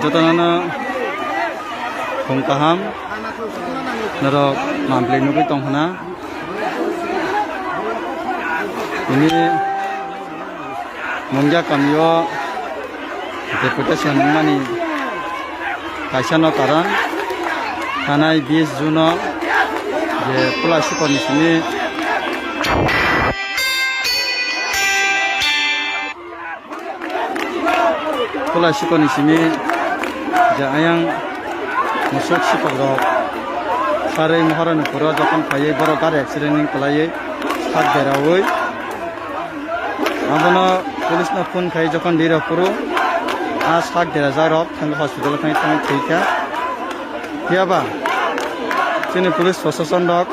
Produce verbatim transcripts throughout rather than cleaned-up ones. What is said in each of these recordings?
Jotono khum kaham norok mampli nugwi tong khna. Tini Mungia kamio deputation wngmani kaisa no karon thanai bis June o je Pula Sikorni simi Pula Sikorni simi je ayang musuk sikorrok sarwi Maharani puro jokhon phaiwi borok gari accident ni kwlaiwi sak berawi. Abono police no phone khai jokhon dira phuru a sak derajak rok thang hospital thang thang thwikha. Phiyaba chini police proshashan rok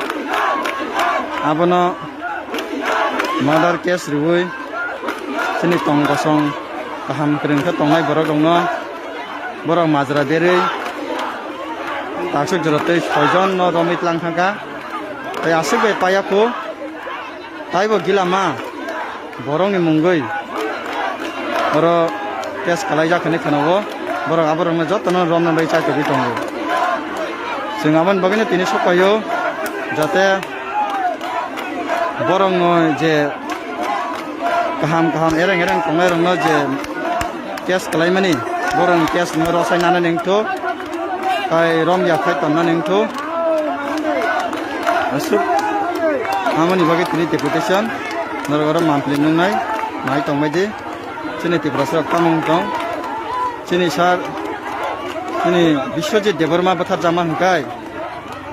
abono murder case riwi chini tong kosong kaham kwrwng khe tongnai borok rokno borok majra berwi taksuk jora tei soijon no romwi tlang thangkha tei aswk bai paiya khu. Taibo gila ma borokni mungwi oro test kalaijak hinwi khwnago. Borok aborokno jotono romna bai chaitogwi tongo. Chwng aboni bagwino tini sokphaio jate borokno je kaham kaham ereng ereng tongnairokno je case kalaimani, borokni case no rosai nana nengtho, tai rom ya khai tonna nengtho. Aswk amoni bagwi tini deputation norok oro mampli nungnai nai tongbai di. Chini Tiprasa rok tamo wng tong. Chini sir, chini Biswajit Debbarma bwtharjakma hwnkhe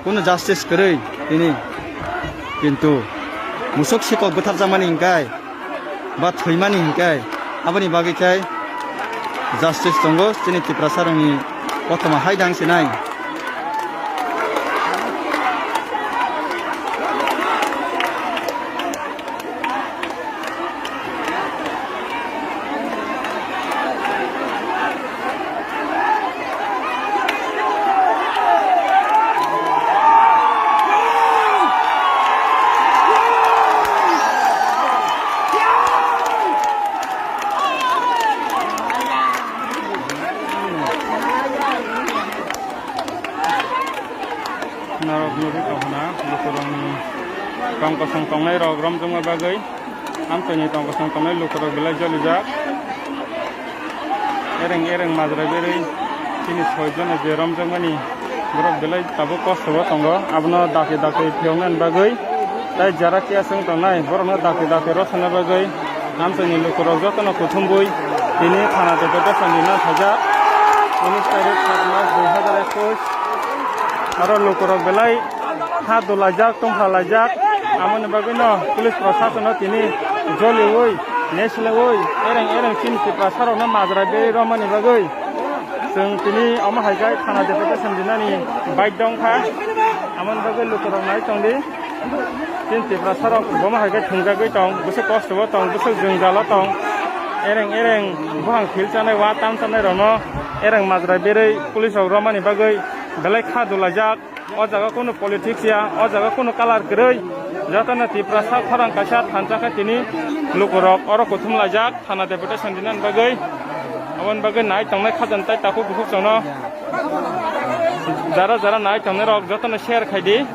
kunu justice kwrwi tini, kintu musuk sikok bwtharjakmani hwnkhe ba thwimani hinkhe aboni bagwi khe justice tongo chini Tiprasa rokni kothoma hai dang sinai. Norok nugwi tongkha na lukurokni tong kosong tongnai rok romjakma bagwi. Amchaini tong kosong tongnai lukurok belai jolijak. Ereng ereng majra berwi chini soi jono je romjakmani borok belai tabuk kosto bo tongo. Abono dakti dakti phiyoknani bagwi tei jara kiya chwng tongnai borokno dakti dakti rosana bagwi amchaini lukurok jotono kuthumwi tini thana tei protection rina phaijak. Unis tarik sat mas dui hazar ekush. Aro lukurok belai ha dolaijak, tongphalaijak. Amoni bagwino police proshasano tini joliwi, neslaiwi, ereng ereng chini Tiprasarokno majra berwi romani bagwi chwng tini omo hai khe thana deputation dinani baidhyo wngkha. Amoni bagwi lukurok nai tongdi, chini Tiprasarok bomo hai khe thwngjagwi tong, bwswk kosto o tong, bwswk jwngjal o tong. Ereng ereng buphang phil chanai, wa tam chanai rokno ereng majra berwi police rok romani bagwi belai kha dolaijak. O jaga kunu politics ya, o jaga kunu kalar kwrwi. Jotono Tiprasa khorang kaisa thansa khe tini lukurok oro kuthum laijak thana deputation dinani bagwi. Aboni bagwi nai tongnai khajani tai takhuk bukhuk chwngno jara jara nai tongnai rok jotono share khai di.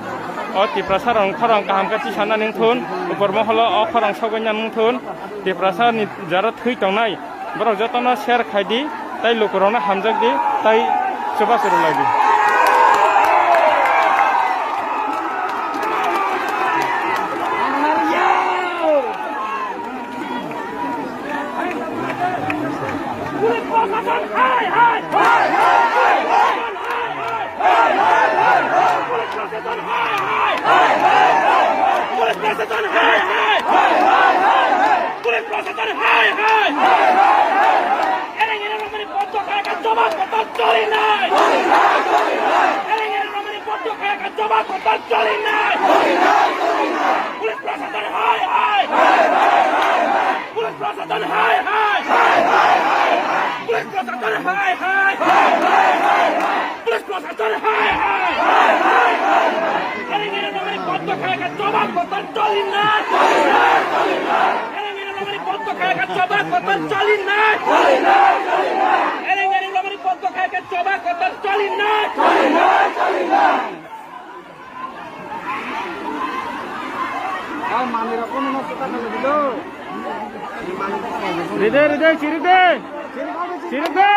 O Tiprasa rok khorang kaham khe tisana nung thun, upor moholo o khorang sogwi nang thun. Tiprasa ni jara thwi tongnai borok jotono share khai di, tei lukurokno hamjak di, tei chubachu rwlai di. Pulis proshashan hai hai! Pulis proshashan hai hai! Ereng ereng romani poddo kaya ka jobab kotor choli nai! Ereng ereng romani poddo kaya ka jobab kotor choli nai! Pulis proshashan hai hai! Pulis proshashan hai hai! Pulis proshashan hai hai! Pulis proshashan hai hai! Ereng ereng romani poddo kaya ka jobab kotor choli nai! Ereng ereng romani poddo kaya ka jobab kotor choli nai! Ereng ereng romani Choli na, choli na, choli na. Ride, ride, chirik de. Chirik de.